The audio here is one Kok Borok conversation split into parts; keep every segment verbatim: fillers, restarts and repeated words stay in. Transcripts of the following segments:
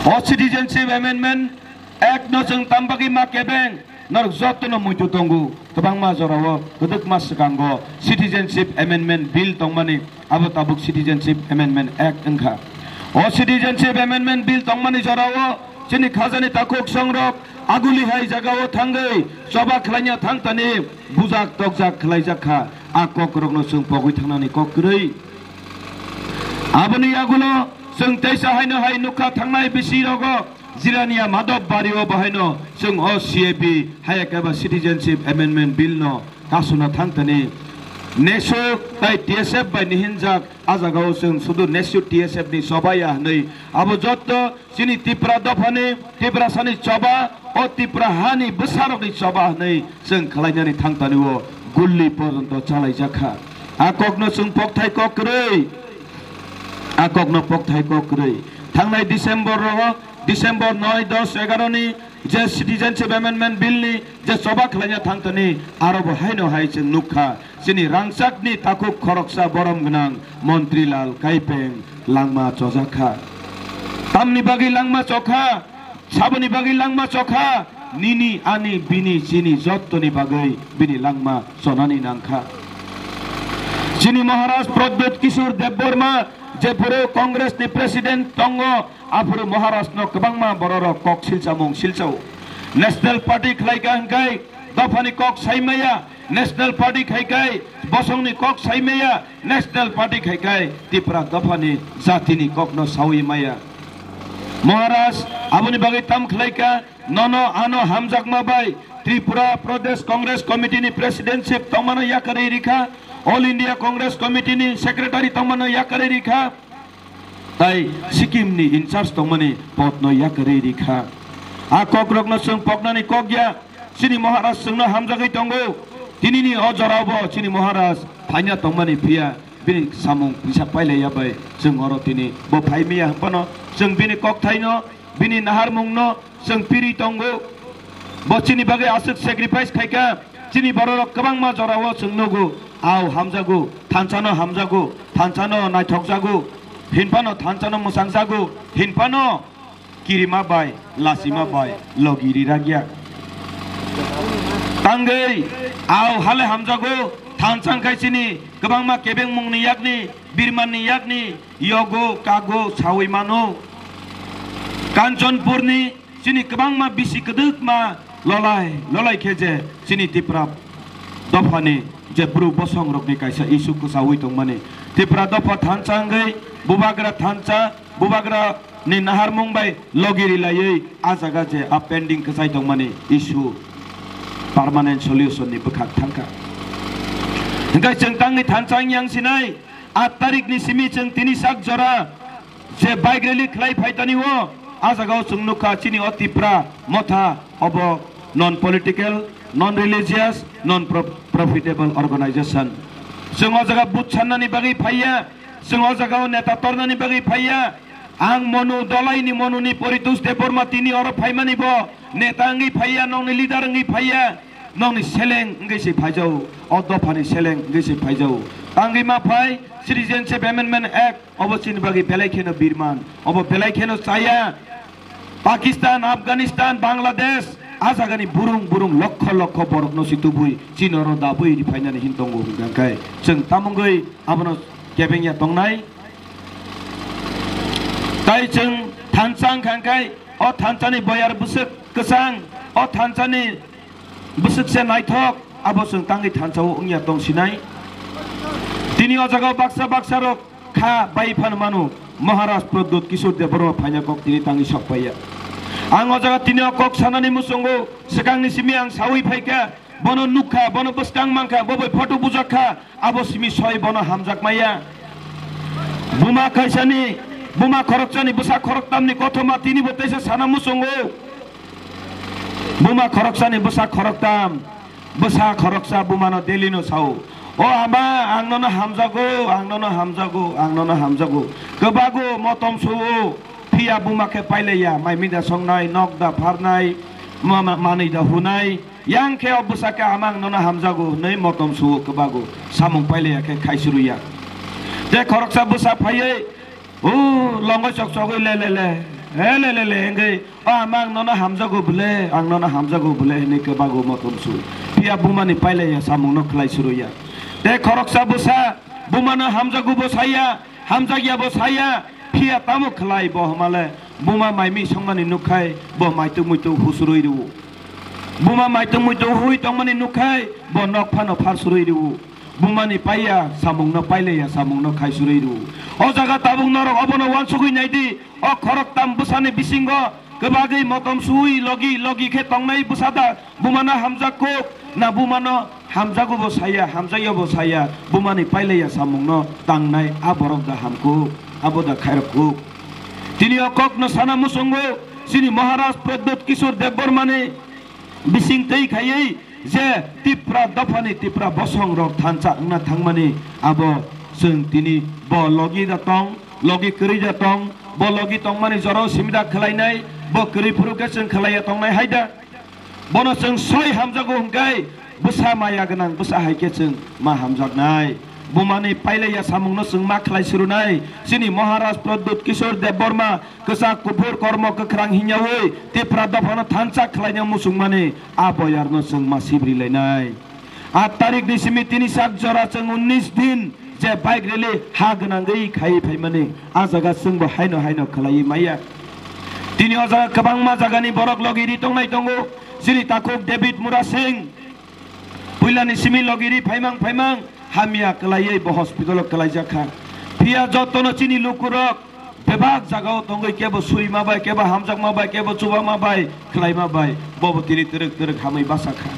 O Citizenship Amendment Act no chwng tambagwi ma kebeng, norok jotono muitu tongo. Kwbangma jorao kwdwkma swkango Citizenship Amendment Bill tongmani, abo tabuk Citizenship Amendment Act wngkha. O Citizenship Amendment Bill tongmani jorao chini khajani takhuk songrok aguli hai jagao thangwi choba khlaina thangtani bujak tokjak khlaijak kha. A kokrokno chwng pogwi thangnani kok kwrwi. Aboni yagulo chwng teisa haino hai nukha thangnai bisi rogo Jirania Madhop Bario bahaino chwng o C A B hai ekeba Citizenship Amendment Bill no kasuna thangtani nesu tai T S F bai nihinjak a jagao chwng sudu nesu T S F ni chobaya hwnwi abo jotto chini Tipra dophani Tiprasani choba o Tipra hani bwsarokni choba hwnwi chwng khlainani thangtani o gulli porjonto chalaijak kha. A kokno chwng pokthai kok kwrwi, a kokno pokthai kok kwrwi. Thangnai December rogo, December noi, dos, egaro ni je Citizenship Amendment Bill ni je choba khlaina thangtani, aro bo haino hai chwng nukha. Chini rangchakni takhuk khoroksa borom gwnang Montri Lal Kaipeng langma chojak kha. Tamni bagwi langma chokha? Saboni bagwi langma chokha? Nini, ani, bini, chini jottoni bagwi bini langma chonani nangkha. Chini Maharaj Pradyut Kishore Debbarma jephuru Congress ni President tongo, aphuru Maharaj no kwbangma bororok kok silchamung silchao. National Party khlaika hwnkhe dophani kok saimaya, National Party khai khai bosongni kok saimaya, National Party khai khai Tipra dophani jatini kokno sawi maya. Maharaj, aboni bagwi tam khlaika, nono ano hamjakma bai Tripura Pradesh Congress Committee ni presidentship tongmano yakarwi rikha, All India Congress Committee ni secretary tongmano yakarwi rikha. Tai Sikkim ni in charge tongmani podno yakarwi rikha. A kokrokno chwng poknani kok ya, chini Maharaj chwngno hamjagwi tongo. Tinini o jorao bo chini Maharaj phaina tongmani phiya, bini samung pisa pailaiya bai chwng oro tini bo phaimiya hwnphano chwng bini kokthaino, bini naharmungno chwng piri tongo. Bo chini bagwi aswk sacrifice khaika, chini bororok kwbangma jorao chwng nugo, au hamjago, thansano hamjago, thansano naithokjago, hinphano thansano mwchangjago, hinphano kirima bai, lasima bai, logi rirakya. Tangwi, au hale hamjago, thansa wngkhai chini kwbangma kebengmungni yakni, birmanni yakni, yogo, kago, sawi mano. Kanchanpurni chini kwbangma bisi kwdwkma lolai lolai khe je chini Tipra dophani je bru bosong rokni kaisa issue kwchawi tongmani, Tipra dopha thansa wngwi bubagra thansa, bubagra ni naharmung bai logi rilaiwi a jaga je a pending kwchai tongmani issue permanent solution ni bwkhak thangkha. Hwnkhe chwng tangwi thansa wng yang sinai, aat tarikh ni simi chwng tini sak jora je bike rally khlai phaitani o, a jagao chwng nukha chini o Tipra motha obo non political, non religious, non pro-, profitable organization. Chwng o jaga but sannani bagwi phaiya, chwng o jagao neta tornani bagwi phaiya. Ang Monu dolaini Monuni Poritos Debbarma tini oro phaimani bo neta wngwi phaiya, nokni leader wngwi phaiya, nokni seleng wngwi se phaijao, o dophani seleng wngwi se phaijao. Tangwi ma phai Citizenship Amendment Act, obo chini bagwi belai kheno birman, obo belai kheno chaya. Pakistan, Afghanistan, Bangladesh, a jagani burung burung lokho lokho borokno si tubui chini oro dabui ri phainani hin tongo hwnkha khe chwng tamungwi abono kebengya tongnai. Tai chwng thansa wngkha khe o thansani boyar bwswk kwchang, o thansani bwswk se naithok, abo chwng tangwi thansa o wngya tong sinai. Tini o jaga o baksa baksa rok kha bai phano mano, Maharaj Pradyut Kishore Debbarma phaina kok tini tangwi sok paiya. Ang o jaga tini o kok sanani muchungo, swkangni simi ang sawi phaikha, bono nukkha, bono bwskang mankha, bo bai photo bujakha, abo simi soi bono hamjak maya. Buma kaisani, buma khoroksani, bwsa khoroktamni kothoma tini bo teisa sana muchungo. Buma khoroksani bwsa khoroktam, bwsa khoroksa bumano daily no sao, "O ama, ang nono hamjago, ang nono hamjago, ang nono hamjago." Kwbago motom suo, phiya buma khe pailaiya, mai mida songnai, nok da pharnai, ma-, ma-, manwi da hunai, yang khe o bwsa khe, "Ama, ang nono hamjago," hwnwi motom suo kwbago, samung pailaiya khe khai suruya. Tei khoroksa bwsa phaiwi, o longo chok chogwi le le le. He le le le hingwi, "O ama ang nono hamjago bwle, ang nono hamjago bwle," hinwi kwbago motom su. Phiya bumani pailaiya samungno khlai suruya. Tei khoroksa bwsa bumano hamjago bo saya, hamjakya bo saya, phiya tamo khlai bo hwnmale buma mai mi songmani nukkhai bo maituk muituk husurwi rwo. Buma maituk muituk hui tongmani nukkhai bo nok phano phar surwi rwo. Bumani paiya samungno pailaiya samungno khai surwi rwo. O jaga tabuk norok obono wansugwi naidi, o khoroktam bwsani bisingo kwbagwi motom suwi logi logi khe tongnai bwsa da bumano hamjak kuk na bumano hamjago bo saya, hamjakya bo saya, bumani pailaiya samungno tangnai a borok da hamkuk, abo da khairok kuk. Tini o kokno sana muchungo chini Maharaj Pradyut Kishore Debbarmani bising twi khaiwi je Tipra dophani Tipra bosong rok thansa wngna thangmani abo chwng tini bo logi da tong, logi kwrwi da tong, bo logi tongmani jorao simi da khwlainai, bo kwrwi phuru khe chwng khwlaiya tongnai hai da. Bono chwng soi hamjago hwnkhe bwsa maya gwnang bwsa hai khe chwng ma hamjaknai. Bumani pailaiya samungno chwng ma khlai surunai. Chini Maharaj Pradyut Kishore Debbarma kwchak kuphur kormo kwkhrang hinyawi Tipra dophano thansa khlaina muchungmani a boyarno chwng ma sibri lainai. Aat tarikni simi tini sak jora chwng unnis din je bike rally ha gwnangwi khaiwi phaimani a jaga chwngbo haino haino khlaiwi maya. Tini o jaga kwbangma jagani borok logi ri tongnai tongo. Chini takhuk David Murasing puilani simi logi ri phaimang phaimang hamya kwlaiwi bo hospital o kwlaijak kha. Phiya jotono chini lukurok bebak jagao tongwi kebo surima bai, kebo hamjakma bai, kebo chubama bai, khlaima bai, bobo tini twrwk twrwk hamwi basa kha.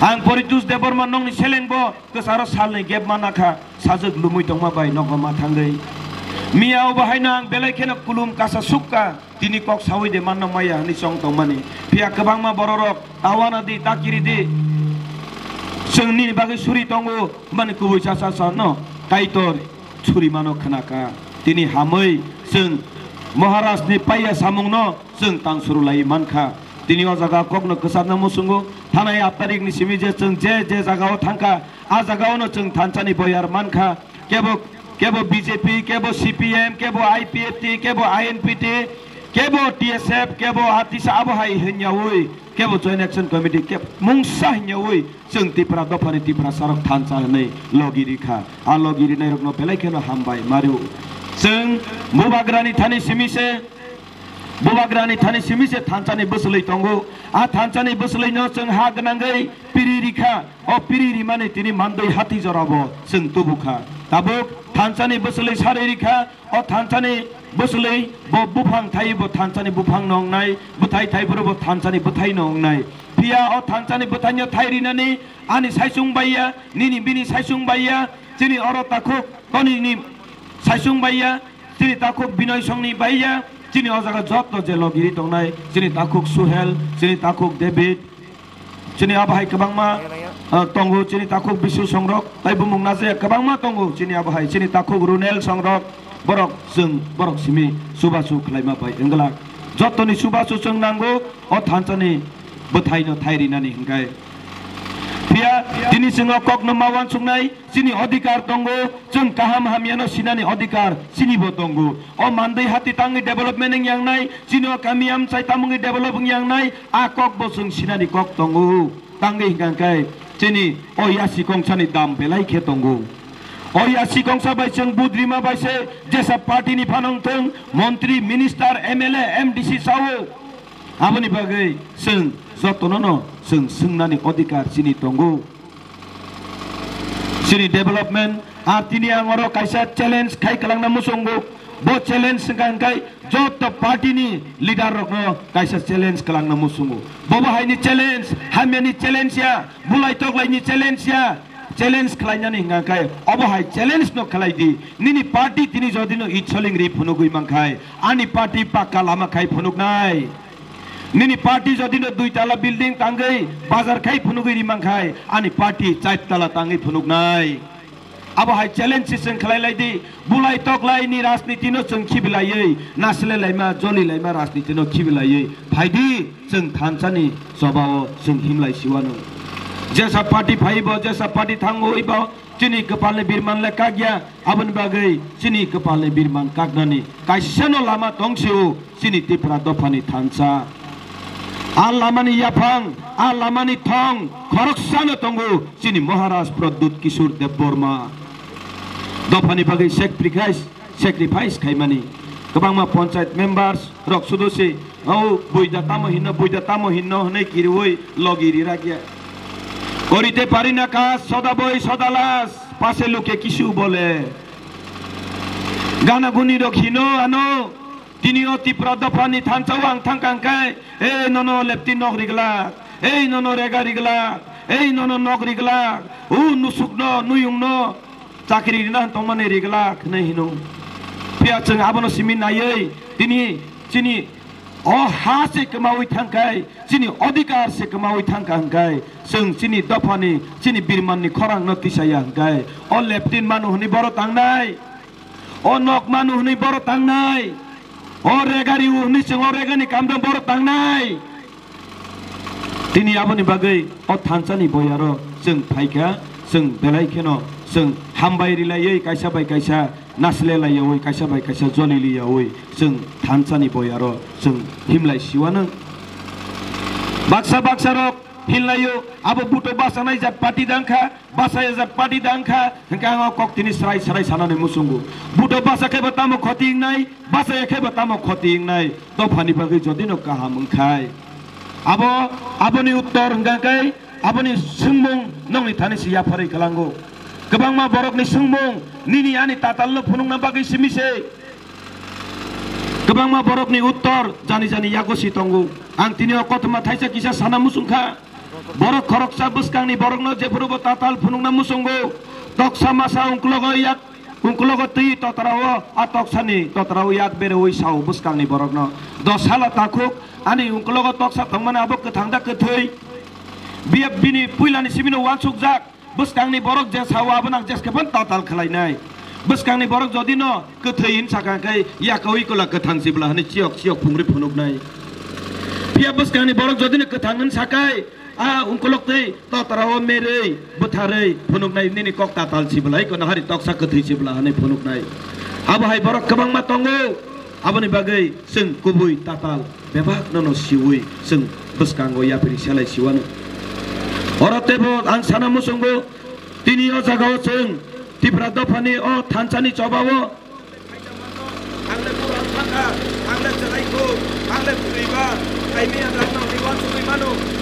Ang Poritus Debbarma nongni selengbo kwcharo salni gap mana kha, sajwk lumwi tongma bai nogo ma thangwi. Miya o bahaino ang belai kheno kulum kasa sukka, tini kok sawi de manno maya hwnwi chong tongmani. Phiya kwbangma bororok tawana di, takiri di, chwng nini bagwi suri tongo, hwnmani kubui cha cha cha no Kaitor suri mano khna kha. Tini hamwi chwng Maharajni paiya samungno chwng tang suru lai man kha. Tini o jaga kokno kwchakna muchungo, thanai aat tarikni simi je chwng je je jagao thang kha, a jagaono chwng thansani boyar man kha. Kebo, kebo B J P, kebo C P M, kebo I P F T, kebo I N P T, kebo T S F, kebo Atisa abo hai hinyawi, kebo Joint Action Committee, kebo mungsa hinyawi, chwng Tipra dophani Tiprasarok thansa hwnwi logi ri kha. A logi rinairokno belai kheno hambai mario. Chwng Bubagrani thani simi se, Bubagrani thani simi se thansani bwswlwi tongo. A thansani bwswlwino chwng ha gwnangwi piri ri kha. O piri rimani tini mandwi hati jorabo chwng tubu kha. Tabuk thansani bwswlwi sarwi ri kha. O thansani bwswlwi bo buphang thai bo thansani buphang no wngnai, bwthai thai phuru bo thansani bwthai no wngnai. Phiya o thansani bwthaino thai rinani ani saichung baiya, nini bini saichung baiya, chini oro takhuk tonini saichung baiya, chini takhuk Binoy Songni baiya, chini o jaga jotto je logi ri tongnai, chini takhuk Suhel, chini takhuk David, chini abo hai kwbangma, ah, tongo, chini takhuk Bisu Songrok, tai bumung najaya kwbangma tongo, chini abo hai, chini takhuk Runel Songrok, borok chwng, borok simi chubachu khlaima bai wngla. Jottoni chubachu chwng nango, o thansani bwthaino thai rinani hwnkhe. Phiya tini chwng o kokno ma uansuknai, chini odhikar tongo, chwng kaham hamyano sinani odhikar chinibo tongo. O mandwi hati tangwi development wngyangnai, chini o kami amchai tamungwi develop wngyangnai, a kokbo chwng sinani kok tongo. Tangwi hwnkha khe chini o yasi kongsani dam belai khe tongo. O yasi kongsa bai chwng budrima bai se jesa party ni phanang thung, montri, minister, M L A, M D C sao. Aboni bagwi chwng jotono no chwng swngnani odhikar chini tongo. Chini development, ar tini ang oro kaisa challenge khai kwlangna muchungo. Bo challenge wngkha hwnkhe joto party ni leader rokno kaisa challenge kwlangna muchungo. Bobo haini challenge, hamyani challenge ya, bulai toklaini challenge ya. Challenge khlainani hwnkha khe obo hai challenge no khlai di. Nini party tini jodi no itsoling ri phunugwi mankhai, ani party pakka lama khai phunuknai. Nini party jodi no dui tala building tangwi bazar khai phunugwi ri mankhai, ani party char tala tangwi phunuknai. Abo hai challenge se chwng khlai lai di. Bulai toklai ni rajniti no chwng khibi laiwi, nasle laima, joli laima rajniti no khibi laiwi phai di, chwng thansani chobao chwng himlai siwano. Jesa party phai bo, jesa party thango wi bo, Chini kwpalni birman le kakya, aboni bagwi chini kwpalni birman kaknani kaisano lama tongsio chini Tipra dophani thansa. A lamani yaphang, a lamani thong khoroksano tongo chini Maharaj Pradyut Kishore Debbarma. Dophani bagwi sacrifice, sacrifice khaimani kwbangma panchayat members rok sudo se, o buida tamo hinno, buida tamo hinno hwnwi kiriwi logi rirakya. Korite pari na kaj soda boi soda las, pase luke kisu bole. Gana guni rok hino ano, tini o Tipra dophani thansa o ang thangkha hwnkhe, e nono lepti nok riglak, ei nono rega riglak, ei nono nok riglak, u nusukno, nuyungno chakri rina tongmani riglak hwnwi hino. Phiya chwng abono simi naiwi tini chini o ha se kwmawi thangkhai, chini odhikar se kwmawi thangkha hwnkhe, chwng chini dophani, chini birmanni khorangno tisaya hwnkhe, o leptin manu hwnwi boro tangnai, o nok manu hwnwi boro tangnai, o regari hwnwi chwng o regani kamrok boro tangnai. Tini aboni bagwi o thansani boyaro chwng phaikha, chwng belai kheno chwng hambai rilaiwi kaisa bai kaisa nasilelaiyawi, kaisa bai kaisa joliliyawi chwng thansani boyaro chwng himlai siwanang. Baksa baksa rok hinlaio, abo buto basanai jat party dangkha, basaya jat party dangkha, hwnkhe ang o kok tini srai srai sanani muchungo. Buto basa khe bo tamo khoti wngnai, basaya khe bo tamo khoti wngnai, dophani bagwi jodino kaham wngkhai. Abo, aboni uttor hwnkha khe, aboni swngmung nokni thani se yapharwi kwlango. Kwbangma borokni swngmung nini ani tatalno phunukna bagwi simi se. Kwbangma borokni uttor jani jani yago si tongo. Ang tini o kothoma thaisa kisa sana muchungkha. Borok khoroksa bwskangni borokno jephuru bo tatal phunukna muchungo. Toksa masa ungklogo yak Ungkologo twi totra o, a toksani totra o yak bereui sao bwskangni borokno. Dos salo takhuk ani ungkologo toksa tongmani abo kwthang da kwthwi? Biya bini puilani simino uansukjak. Bwskangni borok je sao abono ang jeske phano tatal khlainai. Bwskangni borok jodi no kwthwi hin sakha khe yakaui kola kwthang sibla hwnwi chiyok chiyok phungri phunuknai. Phiya bwskangni borok jodi no kwthang hin sakai, a ungkolok twi totra o merwi bwtharwi phunuknai nini kok tatal sibla, iko nahari toksa kwthwi sibla hwnwi phunuknai. Abo hai borok kwbangma tongo, aboni bagwi chwng kubui tatal bebak nono siui chwng bwskango yapri selai siwano. Oro teibo ang sana muchungo, tini o jagao chwng Tipra dophani o thansani chobao Ang le buran thangkha, ang le chwraikhu, ang le bwrwiba, kaimi ang rang nang ni uansugwi mano.